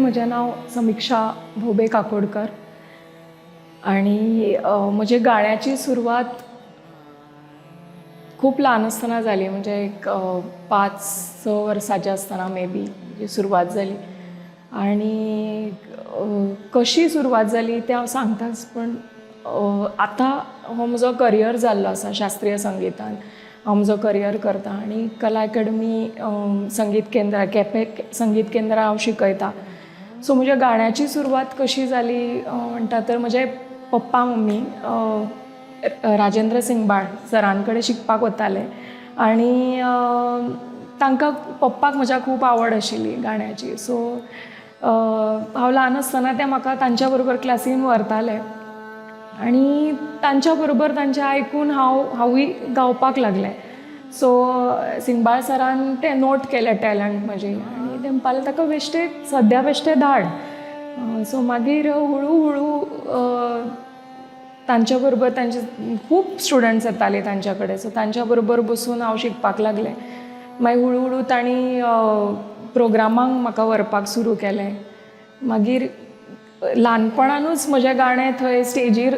म्हजें नांव समिक्षा भोबे काकोडकर आनी म्हजे गाण्याची सुरवात खूब ल्हान आसतना जाली. म्हणजे एक 5-6 वर्सांचें आसतना मे बी म्हजी सुरवात जाली. आनी कशी सुरवात जाली तें हांव सांगताच, पूण आतां हो म्हजो करियर जाल्लो आसा. शास्त्रीय संगितान हांव म्हजो करियर करता आनी कला अकादमी संगीत केंद्र, केपें संगीत केंद्रां हांव शिकयतां. सो म्हज्या गाण्याची सुरवात कशी जाली म्हणटा तर म्हजे पप्पा मम्मी राजेंद्र सिंगबाळ सरां कडेन शिकपाक वताले आनी तांकां, पप्पाक म्हज्या खूब आवड आशिल्ली गाण्याची. सो हांव ल्हान आसतना ते म्हाका तांच्या बरोबर क्लासीन व्हरताले आनी तांच्या बरोबर तांचें आयकून हांवूय गावपाक लागलें. सो सिंगबाळ सरान तें नोट केलें, टॅलंट म्हजी, आनी ते म्हणपाक लागले, ताका बेश्टें, सद्या बेश्टें धाड. सो मागीर हळू हळू तांच्या बरोबर, तांचे खूब स्टुडंट्स येताले तांच्या कडेन, सो तांच्या बरोबर बसून हांव शिकपाक लागलें. मागीर हळू हळू तांणी प्रोग्रामांक म्हाका व्हरपाक सुरू केलें. मागीर ल्हानपणानूच म्हजें गाणें थंय स्टेजीर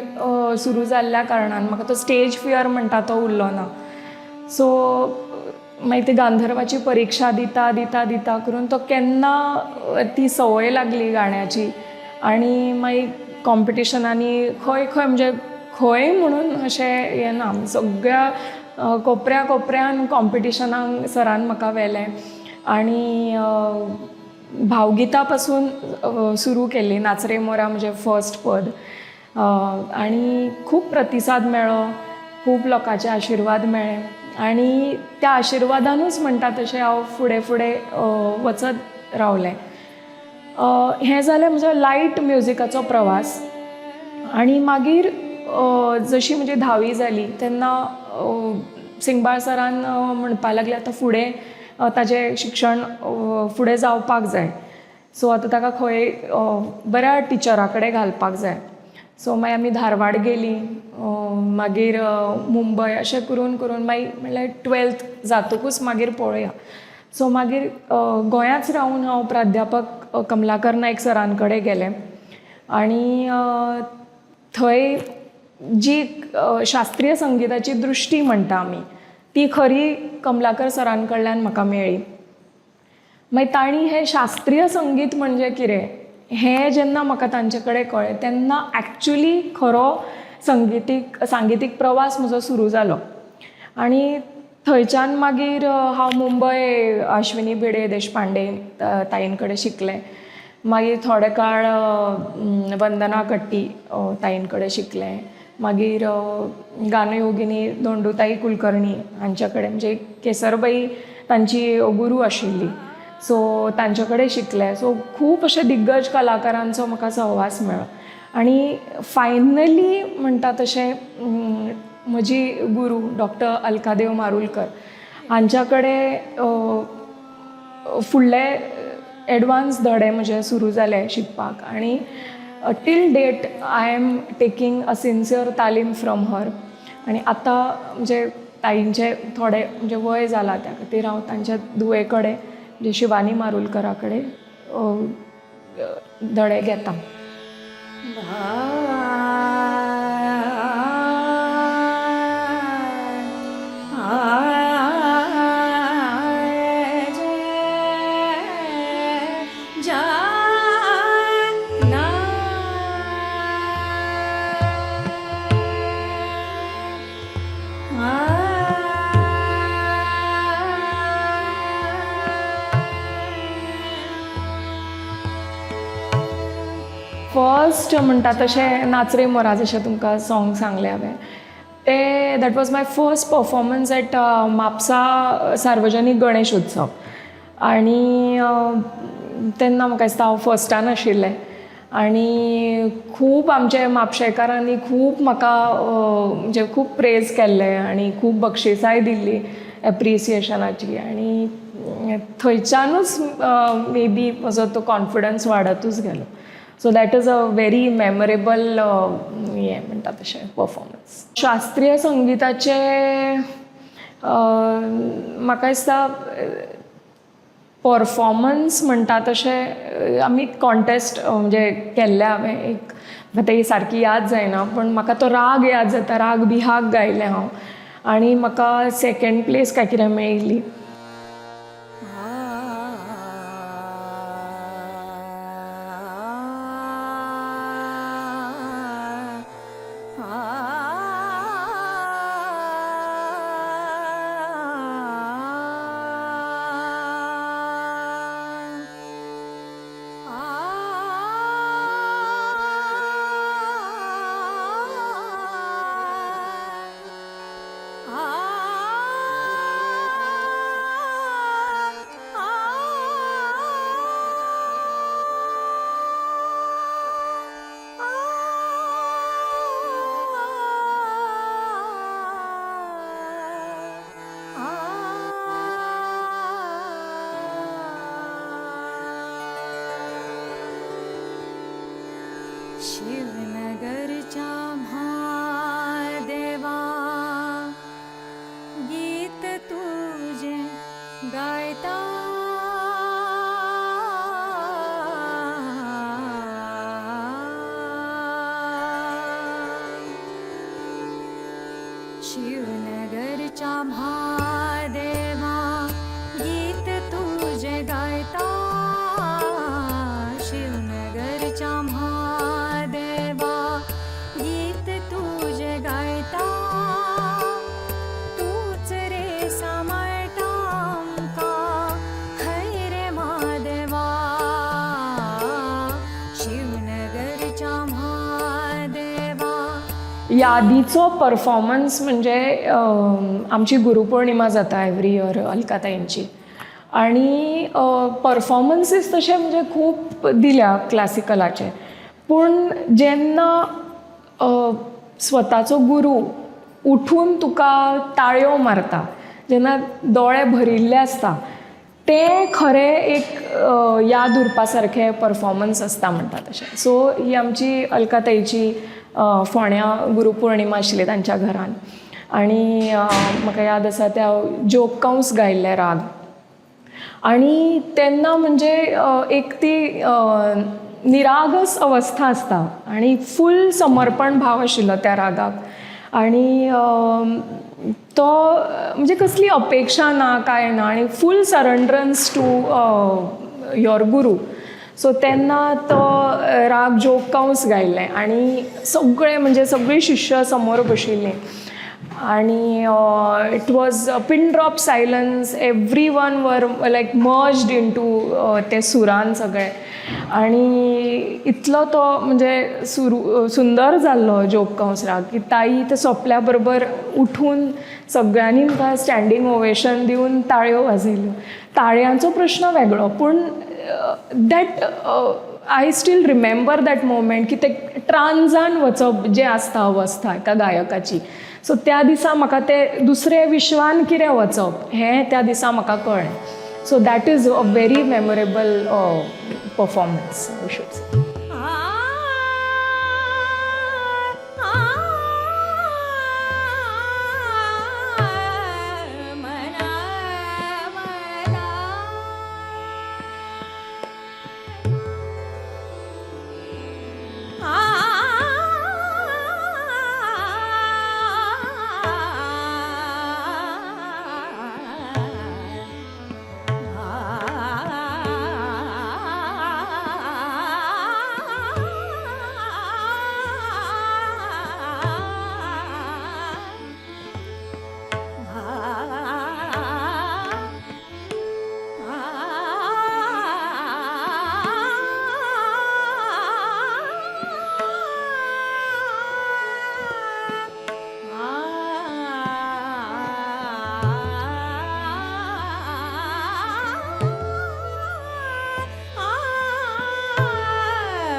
सुरू जाल्ल्या कारणान म्हाका तो स्टेज फियर म्हणटा तो उरलो ना. सो मागीर ती गांधर्वाची परिक्षा दिता दिता दिता करून तो केन्ना ती संवय लागली गाण्याची आनी मागीर कॉम्पिटिशनांनी खंय खंय, म्हणजे खंय म्हणून अशें हें ना, सगळ्या कोपऱ्या कोपऱ्यान कॉम्पिटिशनांक सरान म्हाका व्हेलें. आनी भावगितां पासून सुरू केल्ली, नाचरे मोरा म्हजें फर्स्ट पद, आनी खूब प्रतिसाद मेळ्ळो, खूब लोकांचे आशिर्वाद मेळ्ळे आनी त्या आशिर्वादानूच म्हणटा तशें हांव फुडें फुडें वचत रावलें. हें जालें म्हजो लायट म्युजिकाचो प्रवास. आनी मागीर जशी म्हजी धावी जाली तेन्ना सिंगबाळ सरान म्हणपाक लागले, आतां फुडें ताजें शिक्षण फुडें जावपाक जाय, सो आतां ताका खंय बऱ्या टिचरा कडेन घालपाक जाय. सो मागीर आमी धारवाड गेलीं, मागीर मुंबय, अशें करून करून मागीर म्हणल्यार टुवेल्थ जातकूच मागीर पळोवया. सो मागीर गोंयांच रावून हांव प्राध्यापक कमलाकर नायक सरां कडेन गेलें आनी थंय जी शास्त्रीय संगिताची दृश्टी म्हणटा आमी, ती खरी कमलाकर सरां कडल्यान म्हाका मेळ्ळी. मागीर तांणी हें शास्त्रीय संगीत म्हणजे कितें हें जेन्ना म्हाका तांचे कडेन कळ्ळें, तेन्ना एक्चुली खरो सांगितीक प्रवास म्हजो सुरू जालो. आनी थंयच्यान मागीर हांव मुंबय अश्विनी भिडे देशपांडे ताईं कडेन शिकलें. मागीर थोडे काळ वंदना कट्टी ताईं कडेन शिकलें. मागीर गानयोगिनी धोंडूताई कुलकर्णी हांच्या कडेन, म्हणजे केसरबाई तांची गुरू आशिल्ली, सो तांचे कडेन शिकलें. सो खूब अशे दिग्गज कलाकारांचो म्हाका सहवास मेळ्ळो. आनी फायनली म्हणटा तशें म्हजी गुरू डॉक्टर अलकादेव मारुलकर हांच्या कडेन फुडले एडवान्स धडे म्हजे सुरू जाले शिकपाक आनी till date I am taking a sincere talim from her. आनी आतां म्हणजे ताईंचें थोडें म्हणजे वय जालां, त्या खातीर हांव तांच्या धुवे कडेन, म्हणजे शिवानी मारुलकरा कडेन धडे घेता. फर्स्ट म्हणटा तशें नाचरे मोरा, जशें तुमकां सोंग सांगलें हांवें तें, that was my first performance at Mapusa सार्वजनीक गणेश उत्सव. आनी तेन्ना म्हाका दिसता हांव फर्स्टान आशिल्लें आनी खूब आमचे म्हापशेकारांनी खूब म्हाका म्हणजे खूब प्रेज केल्ले आनी खूब बक्षिसांय दिल्ली एप्रिसिएशनाची. आनी थंयच्यानूच मे बी म्हजो तो कॉन्फिडन्स वाडतूच गेलो. So that is a very memorable हें म्हणटा तशें परफॉर्मन्स. शास्त्रीय संगिताचे म्हाका दिसता परफॉर्मन्स म्हणटा तशें आमी कॉन्टेस्ट म्हणजे केल्ले हांवें एक, म्हाका ती सारकी याद जायना, पूण म्हाका तो राग याद जाता. राग बिहाग गायलें हांव आनी म्हाका सेकेंड प्लेस काय कितें मेळिल्ली. शिवनगरच्या महादेवा, गीत तुझे गायता. शिवनगरच्या महादेवा, गीत तुझे गायता. शिवनगरच्या महादेवा, गीत तुझे गायता. तूच रे सांबाळटा आमकां, हय रे म्हादेवा. शिवनगरच्या महादेवा. यादीचो परफॉर्मन्स म्हणजे आमची गुरुपौर्णिमा जाता एवरी इयर अलकाताईंची आनी परफॉर्मन्सीस तशे म्हणजे खूब दिल्या क्लासिकलाचे, पूण जेन्ना स्वताचो गुरू उठून तुका ताळयो मारता, जेन्ना दोळे भरिल्ले आसता, तें खरें एक याद उरपा सारकें परफॉर्मन्स आसता म्हणटा तशें. सो ही आमची अलकाताईची फोंड्यां गुरुपौर्णिमा आशिल्ली तांच्या घरान आनी म्हाका याद आसा त्या जोग कंस गायिल्ले राग आनी तेन्ना म्हणजे एक ती निरागस अवस्था आसता आनी फूल समर्पण भाव आशिल्लो त्या रागाक आनी तो म्हणजे कसली अपेक्षा ना कांय ना आनी full surrenderance to your guru. So तेन्ना तो राग जोग कंस गायिल्लें आनी सगळे म्हणजे सगळीं शिश्य समोर बशिल्लीं आनी it was pin drop silence. Everyone were like merged into ते सुरान सगळे आनी इतलो तो म्हणजे सुरू सुंदर जाल्लो जोग कंस राग की ताई ते सोंपल्या बरोबर उठून सगळ्यांनी म्हाका स्टँडींग ओवेशन दिवन ताळयो वाजयल्यो. ताळयांचो प्रश्न वेगळो, पूण that I still remember that moment की ते ट्रान्सान वचप जें आसता अवस्था एका गायकाची, सो त्या दिसा म्हाका ते दुसऱ्या विश्वान कितें वचप हें त्या दिसा म्हाका कळ्ळें. So that is a very memorable performance, I should say. आ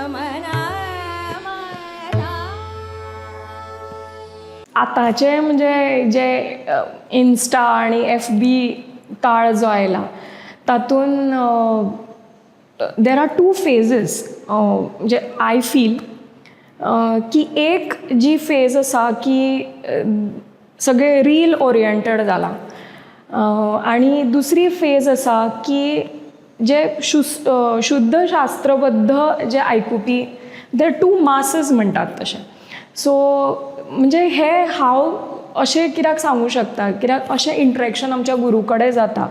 मना मना. आतांचे म्हणजे जे इन्स्टा आनी एफ बी काळ जो आयला तातूंत there are two phases. म्हणजे I feel की एक जी फेज आसा की सगळें रील ओरिएंटेड जालां आनी दुसरी फेज आसा की जे शुद्ध शास्त्रबद्ध जे आयकुपी, there to masses म्हणटात तशें. सो म्हणजे हे हांव अशें कित्याक सांगूं शकता, कित्याक अशें इंट्रेक्शन आमच्या गुरू कडेन जाता.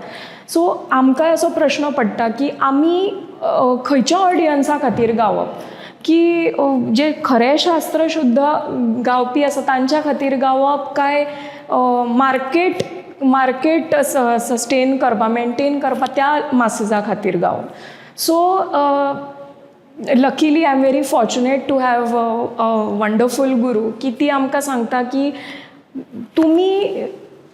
सो आमकांय असो प्रश्न पडटा की आमी खंयच्या ऑडियन्सा खातीर गावप, की जे खरें शास्त्र शुद्ध गावपी आसा तांच्या खातीर गावप काय मार्केट सस्टेन करपा, मेनटेन करपा त्या मासिसा खातीर गावप. So luckily I am very fortunate to have a wonderful guru की ती आमकां सांगता की तुमी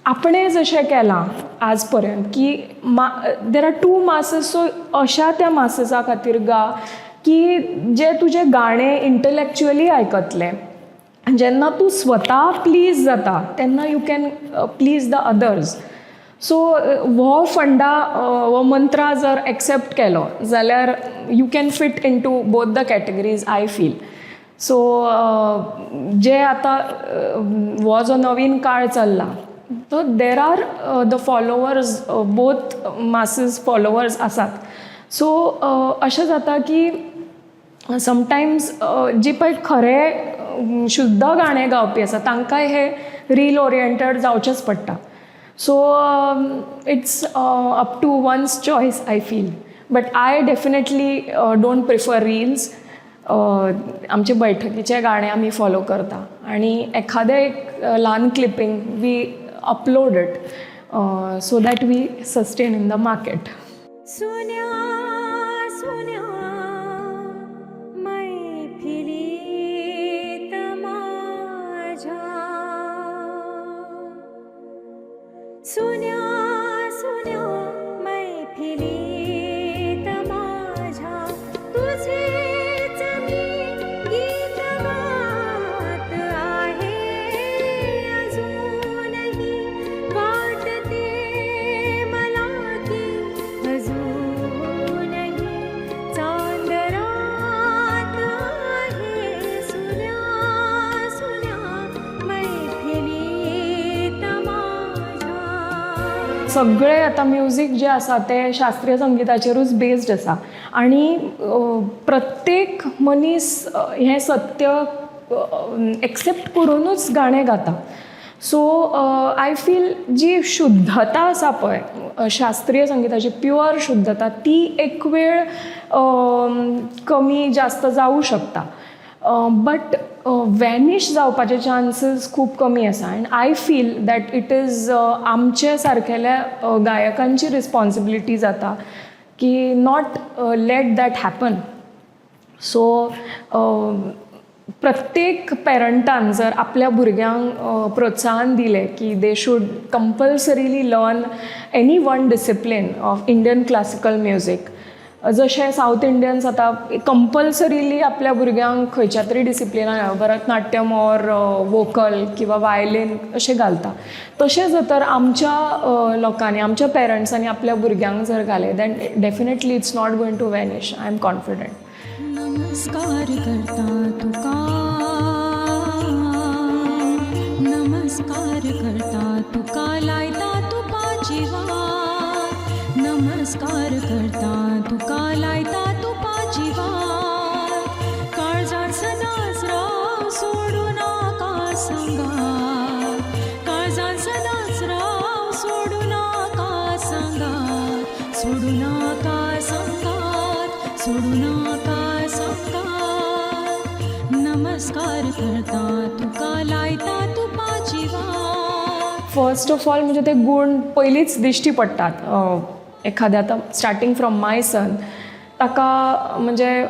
आपणें जशें केलां आज पर्यंत की मा there are two masses, so अशा त्या मासिसा खातीर गा की जे तुजें गाणें इंटलॅक्च्युअली आयकतले. जेन्ना तूं स्वता प्लीज जाता तेन्ना you can please the others. So हो फंडा, हो मंत्रा जर एक्सेप्ट केलो जाल्यार you can fit into both the categories, I feel. So जे आतां हो जो नवीन काळ चल्ला तो there are the followers, both masses followers आसात. सो अशें जाता की समटायम्स जी पळय खरें शुद्ध गाणें गावपी आसा तांकांय हे रील ओरिएंटेड जावचेंच पडटा. So it's up to one's choice, I feel, but I definitely don't prefer reels. आमचे बैठकीचे गाणे आमी फॉलो करता आनी एखादें एक ल्हान clipping we upload it so that we sustain in the market. सुन्या सुन्या मैफिलीत माझ्या, सुन्या सुन्या मैफिलीत माझ्या, तुझेच मी गीत गात आहे. अजूनही वाटते मला की अजूनही चांदरात आहे. सुन्या सुन्या मैफिलीत माझ्या. सगळे आतां म्युजीक जें आसा तें शास्त्रीय संगिताचेरूच बेस्ड आसा आनी प्रत्येक मनीस हें सत्य एक्सेप्ट करुनूच गाणें गाता. सो I feel जी शुद्धता आसा पळय शास्त्रीय संगिताची, प्युअर शुद्धता, ती एक वेळ कमी जास्त जावूं शकता, बट वॅनिश जावपाचे चान्सीस खूब कमी आसा. And I feel that it is आमचे सारकेल्या गायकांची रिस्पॉन्सिबिलिटी जाता की not let that happen. So प्रत्येक पेरंटान जर आपल्या भुरग्यांक प्रोत्साहन दिलें की they should compulsorily learn any one discipline of Indian classical music, जशें सावथ इंडियन्स आतां कंपल्सरीली आपल्या भुरग्यांक खंयच्या तरी डिसिप्लिनान भरतनाट्यम ऑर वोकल किंवा वायलीन अशें घालता, तशें जर तर आमच्या लोकांनी, आमच्या पेरंट्सांनी आपल्या भुरग्यांक जर घालें, then definitely it's not going to vanish, I am confident. नमस्कार करता तुका, नमस्कार करता तुका, लायता तुपाची वात. नमस्कार करता तुका, लायता तुपाची वात. काळजात सदांच राव, सोडू नाका संगात. काळजात सदांच राव, सोडू नाका संगात. सोडू नाका संगात, सोडू नाका संगात. नमस्कार करता तुका, लायता तुपाची वात. फर्स्ट ऑफ ऑल म्हणजे ते गूण पयलींच दिश्टी पडटात एखाद्या. आतां स्टार्टींग फ्रॉम माय सन, ताका म्हणजे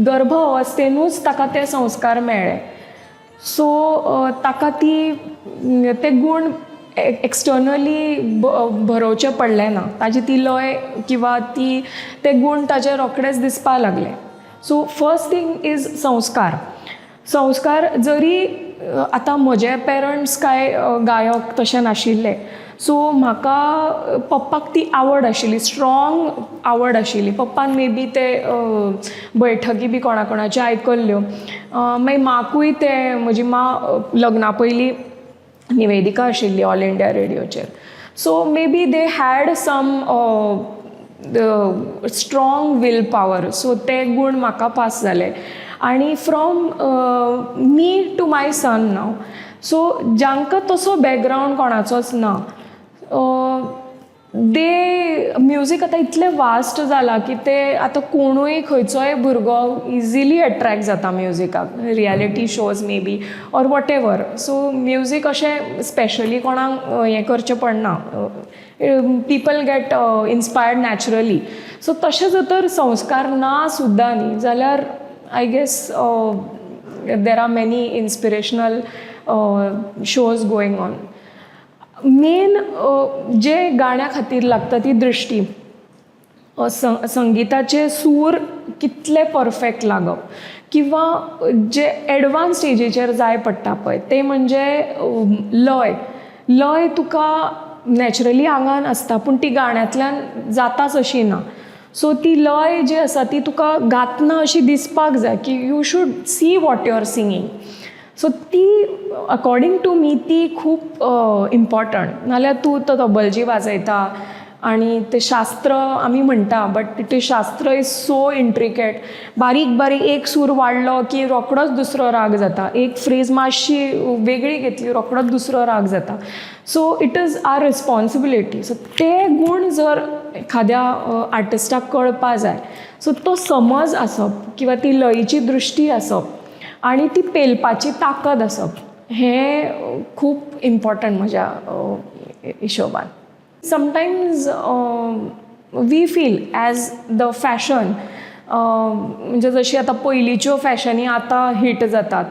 गर्भ अवस्थेनूच ताका ते संस्कार मेळ्ळे. सो ताका ते गूण एक्सटर्नली भरोवचे पडले ना. ताजी ती लय किंवा ते गूण ताजे रोखडेच दिसपा लागले. सो फर्स्ट थींग is संस्कार. संस्कार जरी आतां म्हजे पेरंट्स कांय गायक तशे नाशिल्ले, सो म्हाका पप्पाक ती आवड आशिल्ली, स्ट्रोंग आवड आशिल्ली. पप्पान मे बी ते बैठकी बी कोणा कोणाच्यो आयकल्ल्यो. मागीर माकूय ते, म्हजी मां लग्ना पयलीं निवेदिका आशिल्ली ऑल इंडिया रेडियोचेर. So maybe they had some strong will power, so ते गूण म्हाका पास जाले आनी from me to my son now. So जांकां तसो बॅकग्रावंड कोणाचोच ना, दे म्युजीक आतां इतलें वास्ट जालां की ते आतां कोणूय खंयचोय भुरगो इजिली एट्रेक्ट जाता म्युजिकाक, reality shows maybe or whatever. So music अशें स्पेशली कोणाक हें करचें पडना, people get inspired naturally. So तशें जर तर संस्कार ना सुद्दां न्ही जाल्यार I guess there are many inspirational shows going on. Main जे गाण्या खातीर लागता ती दृश्टी, संगिताचे सूर कितले परफेक्ट लागप किंवां जे एडवान्स स्टेजीचेर जाय पडटा पळय ते म्हणजे लय. लय तुका नॅचरली आंगान आसता, पूण ती गाण्यांतल्यान जाताच अशी ना. सो ती लय जी आसा ती तुका गातना अशी दिसपाक जाय की you should see what you are singing. So ती अकॉर्डींग टू मी ती खूब इम्पॉर्टंट. नाल्यार तूं तो तबलजी वाजयता आनी तें शास्त्र आमी म्हणटा, बट ते शास्त्र is so intricate. बारीक बारीक एक सूर वाडलो की रोखडोच दुसरो राग जाता, एक फ्रेज मातशी वेगळी घेतली, रोखडोच दुसरो राग जाता. So it is our responsibility. So ते गूण जर एखाद्या आर्टिस्टाक कळपा जाय, सो तो समज आसप किंवा ती लयीची दृश्टी आसप आनी ती पेलपाची ताकद आसप हें खूब इम्पॉर्टंट म्हज्या हिशोबान. Sometimes we feel as the fashion, म्हणजे जशी आतां पयलींच्यो फॅशनी आतां हीट जातात,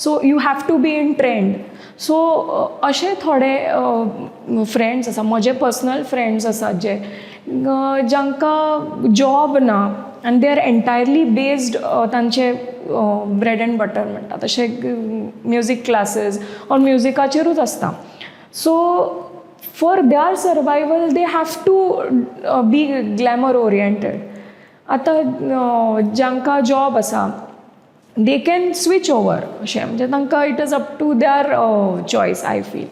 so you have to be in trend. So अशे थोडे फ्रेंड्स आसा, म्हजे पर्सनल फ्रेंड्स आसात जे जांकां जॉब ना आनी they are entirely based, तांचे ब्रेड एंड बटर म्हणटा तशें म्युजीक क्लासीस ऑर म्युजिकाचेरूच आसता. So for their survival they have to be glamour oriented. आतां जांकां जॉब आसा, they can switch over अशें, म्हणजे तांकां it is up to their choice, I feel.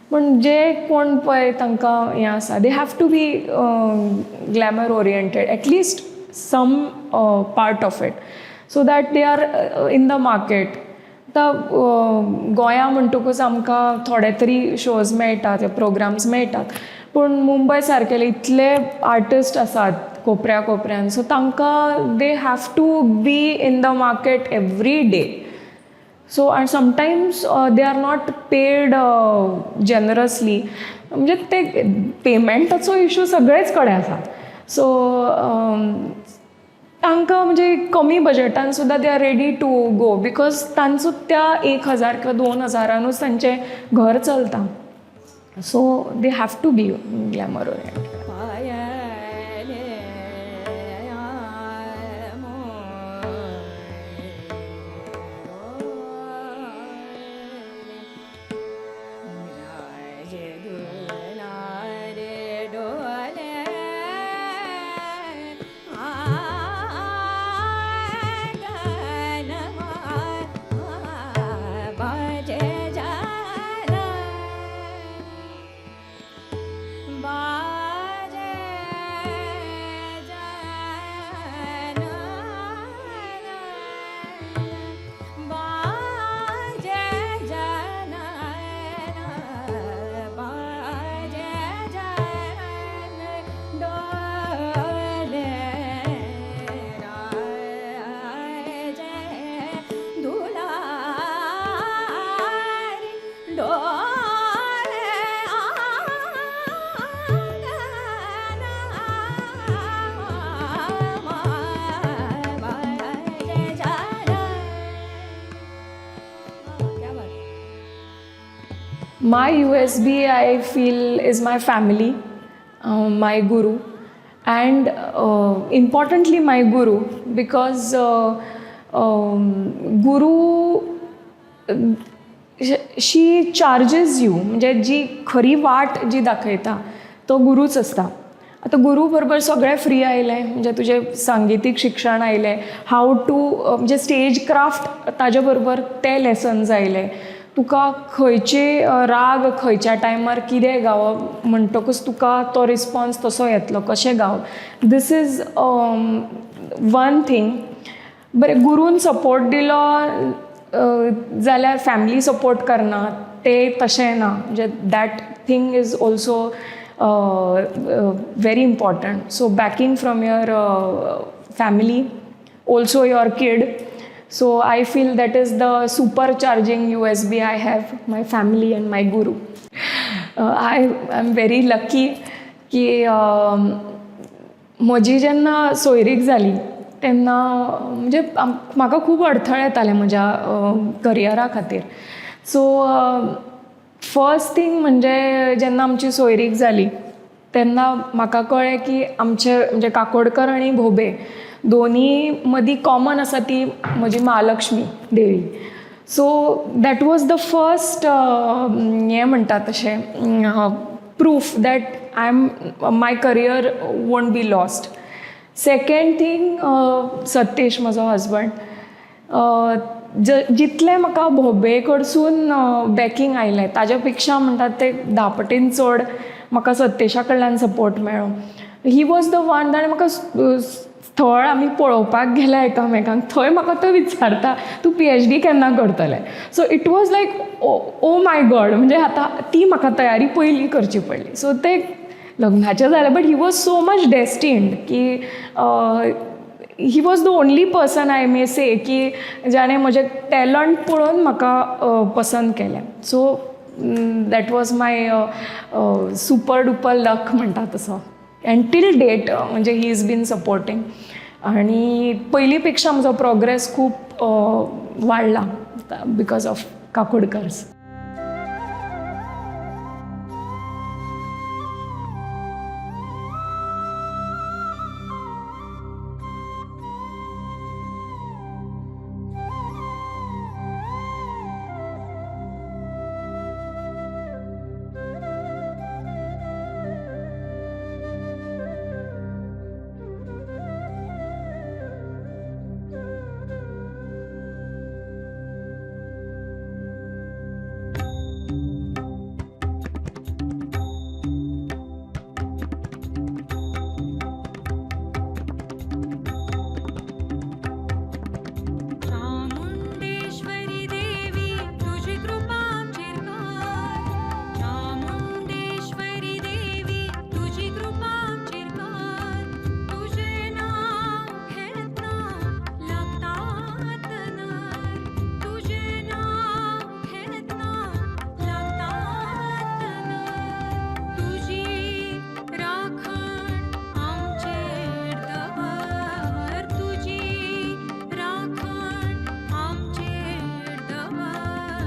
पूण जे कोण पळय तांकां हें आसा, they have to be glamour oriented, at least some part of it, so that they are in the market. आतां गोंया म्हणटकूच आमकां थोडे तरी शोज मेळटात, प्रोग्राम्स मेळटात, पूण मुंबय सारकेले इतले आर्टिस्ट आसात कोपऱ्या कोपऱ्यान, सो तांकां they have to be in the market every day. So and sometimes they are not paid generously. म्हणजे ते पेमेंटाचो इशू सगळेच कडेन आसा. सो तांकां म्हणजे कमी बजटान सुद्दां they are ready to go, because तांचो त्या 1000 किंवा 2000नानूच तांचें घर चलता. So they have to be glamour oriented. पायले More दुलारे डोले आंगन बाजे जाना बाजे जाना बाजे जाना बाजे जाना डोले राजे दुलारी डोले आंगन बाजे जाना. क्या बात. My USB, I feel, is my family, my guru, and importantly, my guru, because guru, she charges you. म्हणजे जी खरी वाट जी दाखयता तो गुरूच आसता. आतां गुरू बरोबर सगळें फ्री आयलें, म्हणजे तुजें सांगितीक शिक्षण आयलें, how to म्हणजे स्टेज क्राफ्ट, ताजे बरोबर ते लेसन्स आयले. तुका खंयचे राग खंयच्या टायमार कितें गावप म्हणटकूच तुका तो रिस्पोन्स तसो येतलो, कशें गावप, this is one thing. बरें, गुरून सपोर्ट दिलो जाल्यार फॅमिली सपोर्ट करना ते तशें ना. म्हणजे that thing is also very important. So backing from your family, also your kid. So I feel that is the supercharging USB I have, my family and my guru. I am very lucky की म्हजी जेन्ना सोयरीक जाली तेन्ना म्हणजे म्हाका खूब अडथळे येताले म्हज्या करियरा खातीर. सो फर्स्ट थींग म्हणजे जेन्ना आमची सोयरीक जाली तेन्ना म्हाका कळ्ळें की आमचे म्हणजे काकोडकर आनी भोबे दोनी मदीं कॉमन आसा ती म्हजी महालक्ष्मी देवी. So that was the first हें म्हणटा तशें proof that I am my career won't be lost. Second thing, Satyesh म्हजो हजबंड, जितलें म्हाका भोबे कडसून बॅकींग आयलें ताज्या पेक्षा म्हणटात ते 10 पटीन चड म्हाका सत्येशा कडल्यान सपोर्ट मेळ्ळो. He was the one, ताणें म्हाका स्थळ आमी पळोवपाक गेल्या एकामेकांक, थंय म्हाका तो विचारता, तूं पीएचडी केन्ना करतलें? So it was like, oh my God, म्हणजे आतां ती म्हाका तयारी पयली करची पडली. सो ते लग्नाचें जालें, but he was so much destined की he was the only person, I may say, की जाणें म्हजें टॅलंट पळोवन म्हाका पसंत केलें. So that was my super duper luck म्हणटा तसो. एंड टील डेट म्हणजे he is been supporting आणि पयलीं पेक्षा म्हजो प्रोग्रेस खूब वाडला because of Kakodkars. Chamundeshwari देवी तुझी कृपा आमचेर कर. चामुंडेश्वरी देवी तुझी कृपा आमचेर कर. तुझे नाव घेतना लागतात नर. तुझे नाव घेतना लागतात नर. तुझी राखण आमचेर दवर. तुझी राखण आमचेर दवर.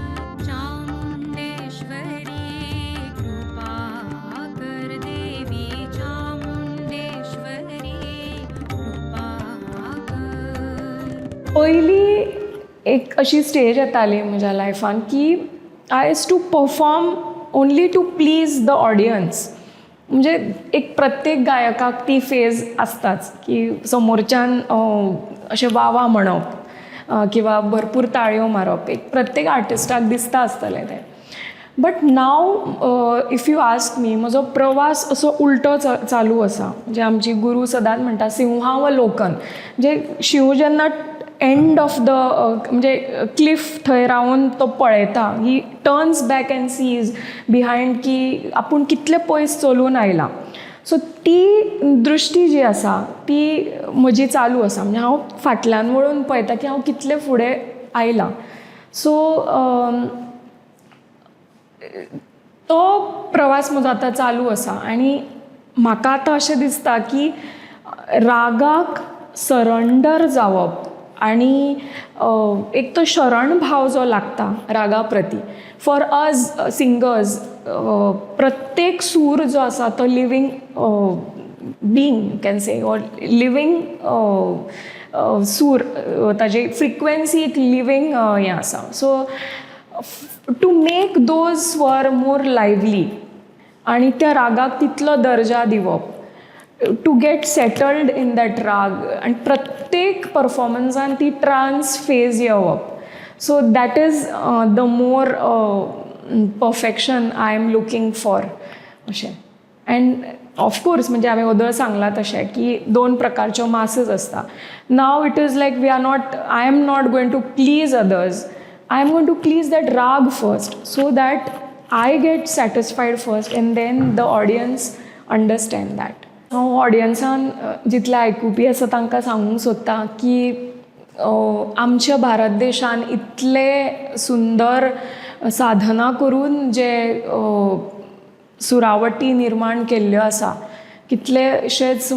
चामुंडेश्वरी कृपा कर देवी. चामुंडेश्वरी कृपा कर. पयली एक अशी स्टेज येताली म्हज्या लायफान की I used to perform only to please the audience. म्हणजे एक प्रत्येक गायकाक ती फेज आसताच की समोरच्यान अशें वा वा म्हणप किंवा भरपूर ताळयो मारप. एक प्रत्येक आर्टिस्टाक दिसता आसतलें तें. But now if you ask me, म्हजो प्रवास असो उल्टो चालू आसा. म्हणजे आमची गुरू सदांच म्हणटा, सिंहावलोकन. म्हणजे शींव जेन्ना एंड ऑफ the म्हणजे क्लिफ थंय रावन तो पळयता, he turns back and sees behind की आपूण कितले पयस चलून आयला. सो ती दृश्टी जी आसा ती म्हजी चालू आसा. म्हणजे हांव फाटल्यान वळून पळयता की हांव कितलें फुडें आयलां. सो तो प्रवास म्हजो आतां चालू आसा आनी म्हाका आतां अशें दिसता की रागाक सरंडर जावप आनी एक तो शरण भाव जो लागता रागा प्रती, फॉर अस सिंगर्स प्रत्येक सूर जो आसा तो living being can say or living सूर, ताजी फ्रिक्वेन्सी एक लिवींग हें आसा. So to make those स्वर मोर लायवली आनी त्या रागाक तितलो दर्जा दिवप, to get settled in that राग आनी प्रत्येक परफॉर्मन्सान ती ट्रान्स फेज येवप. So that is the more perfection I am looking for अशें. अँड ऑफकोर्स, म्हणजे हांवें ओदोळ सांगलां तशें की दोन प्रकारच्यो मासीस आसता. Now it is like we are not, I am not going to please others, I am going to please that raag first, so that I get satisfied first and then the audience understand that. हांव ऑडियन्सान जितले आयकुपी आसा तांकां सांगूंक सोदतां की आमच्या भारत देशान इतले सुंदर साधना करून जे सुरावटी निर्माण केल्ल्यो आसा, कितलेशेच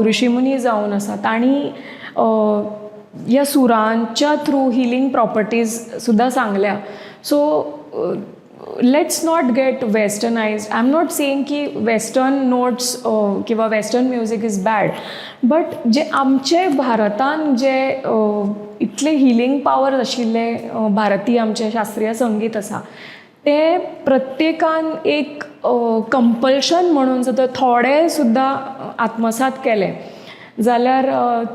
ऋषीमुनी जावन आसा, तांणी ह्या सुरांच्या थ्रू हिलींग प्रॉपर्टीज सुद्दां सांगल्या. So let's not get westernized. I am not saying की वेस्टर्न नोट्स किंवा western music is bad, but जे आमचे भारतान जे इतले हिलींग पावर आशिल्ले भारतीय आमचें शास्त्रीय संगीत आसा, तें प्रत्येकान एक कंपल्शन म्हणून सुद्दां थोडें सुद्दां आत्मसात केलें जाल्यार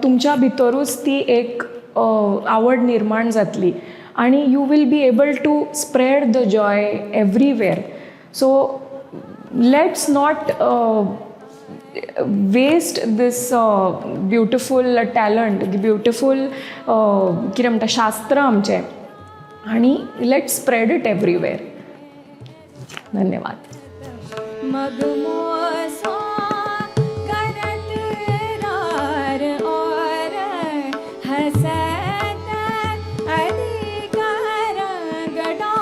तुमच्या भितरूच ती एक आवड निर्माण जातली आनी you will be able to spread the joy everywhere. So let's not waste this beautiful talent, beautiful कितें म्हणटा शास्त्र आमचें, आनी let's spread it everywhere. धन्यवाद. मग मोसो करत रार और हसत अधिक रंगडाटा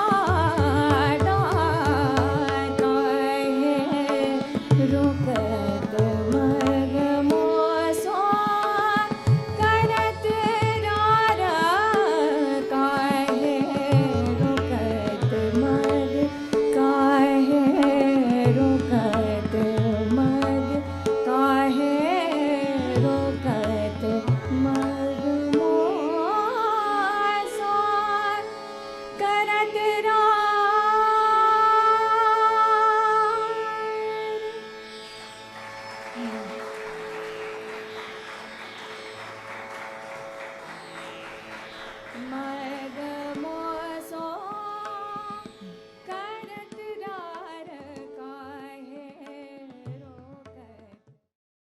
काहे रुकत मग मोसो करत रार काहे रुकत मग काहे रुकत मग काहे रुकत.